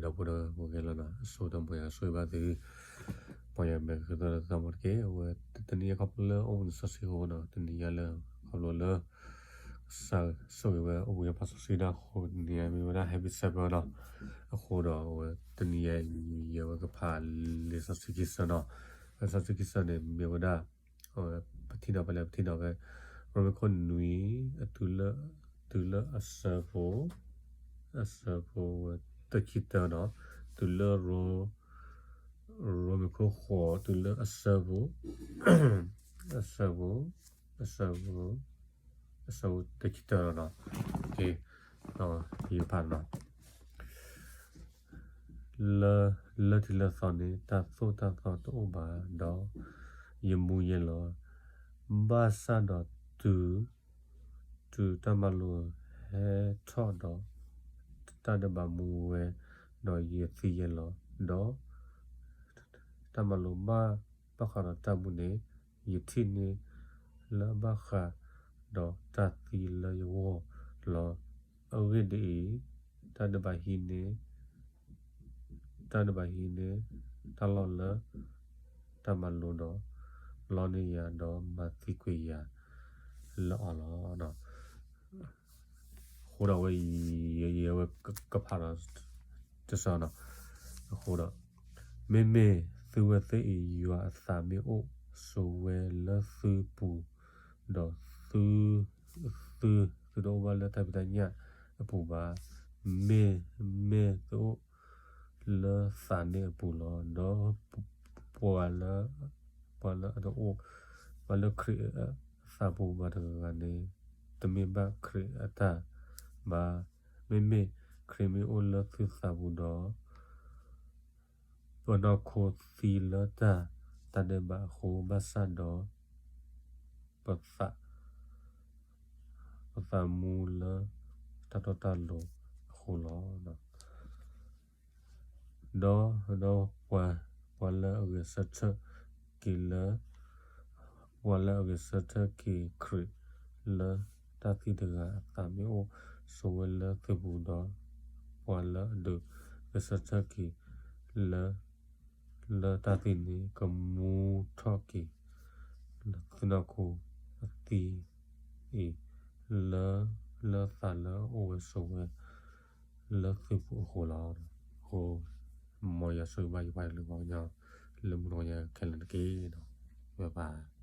ဒီပုၢ်ဒီဝဲၢ်ကိးဂၤလီၤနီၤ, အဆိကတၢၢ် မ်ယွၤဆိၣ်ဂ့ၤဘၣ်သု, မ်ယွၤမ့ၢ်ကသုတၢ်မူတက့ၢ်. အဝဲတနံၤအံၤခီဖျိလၢအိၣ်ဘှံးနံၤစီဆှံအဃိနီၤ, တနံၤညါလၢ ခီဖျိလၢ ကစၢ်ဆိၣ်ဂ့ၤဝဲအိၣ်ဘှံးနံၤစီဆှံဒၣ်အဃိ တနံၤညါမ့ၢ်ဝဲဒၣ် Happy Sabbath နီၤ. အဃိဒီးအဝဲတနံၤညါအံၤ ယဝဲကဖးလံာ်စီဆှံခံဆၢနီၤ. လံာ်စီဆှံခံဆၢန့ၣ် မ့ၢ်ဝဲဒၣ် အဝဲပထံၣ်နီၤဖဲလဲၣ် ပထံၣ်နီၤဖဲ ရိမ့ၤခိၣ်နွံ အတုၤလၢ တုၤလၢအဆၢဖိ အဆၢဖိဝဲတဆံတၢနီၤ, တုၤလၢ ရိမ့ၤခိၣ်ဃိး တုၤလၢအဆၢဖိ အဆၢဖိ အဆၢဖိ အဆၢဖိတဆံတၢနီၤ. ယဖးနီၤ. လၢ လၢထံးလၢသီန့ၣ် တၢ်သိၣ်တၢ်သီတအိၣ်ဘၣ်ဒီး ယမူယဲလီၤ. ဘၣ်ဆၣ်ဒီးတုၤ တုၤတၢ်မၤလိာ်ဟဲထီၣ်ဒီး တၢ်ဒဲးဘးမူဝဲ ဒီးယသံယဲလီၤ. ဒီး တၢ်မၤလိာ်ဘၣ် ဘၣ်ဃးဒီးတၢ်မူန့ၣ် ယထံၣ်န့ၢ်လၢဘၣ်ဃးဒီး တၢ်သံလၢယဂီၢ်လီၤ. အဂ့ၢ်ဒ်အံၤ, တၢ်ဒဲးဘးဟံးန့ၢ် တၢ်ဒဲးဘးဟံးန့ၢ် တၢ်လီၢ်လၢ တၢ်မၤလိာ်ဒီး လီန့ၢ်ယၤ ဒီးမၤသံကွံာ်ယၤလၢအီၤလီၤ. အဃိဒီးဝဲ ယဝဲကဖးဒီး တဆၢနီၤ. အဃိဒီး မ့မ့ၢ်သုဝဲသ့ၣ်အံၤ ယွၤအသးမ့ၢ်အိၣ်ဆိးဝဲလၢသုပူၤ, ဒီးသု သု သုတအိၣ်ဘၣ်လၢတၢ်ဖံးတၢ်ညၣ်အပူၤဘၣ်, မ့မ့ၢ်သုအိၣ်လၢသးန့ၣ်အပူၤလီၤ. ဒီးပှၤလၢ ပှၤလၢအတအိၣ်ဘၣ်လၢခရံာ်အသးပူၤဘၣ်တဂၤဂၤန့ၣ် တမ့ၢ်ဘၣ်ခရံာ်အတၢ်ဘၣ်. မ့မ့ၢ်ခရံာ်မ့ၢ်အိၣ်လၢသုသးပူၤဒီး ပနီၢ်ခိသံလၢတၢ် တၢ်ဒဲးဘးအဃိ ဘၣ်ဆၣ်ဒီး ပသး ပသးမူလၢတၢ်တီတၢ်လိၤအဃိလီၤ. ဒီး ဒီးပှၤ ပှၤလၢအဂဲၤဆၢထၢၣ်က့ၤလၢ ပှၤလၢအဂဲၤဆၢထၢၣ်က့ၤခရံာ်လၢတၢ်သံတဂၤ အသးမ့ၢ်အိၣ်ဆိးဝဲလၢသုပူၤဒီး ပှၤလၢအဒုးဂဲၤဆၢထၢၣ်က့ၤလၢ လၢတၢ်သံန့ၣ် ကမူထီၣ်က့ၤ သုနီၢ်ခိအသံအံၤ လၢ လၢသးလၢအအိၣ်ဝဲဆိးဝဲ လၢသုပူၤအဃိလီၤ. အဃိ မ်ယွၤဆိၣ်ဂ့ၤဘၣ်ယပှၤကလုာ်ပှၤကညီ လၢမုၢ်တနံၤခဲလၢာ်တက့ၢ်. ဘၣ်ဘၣ်.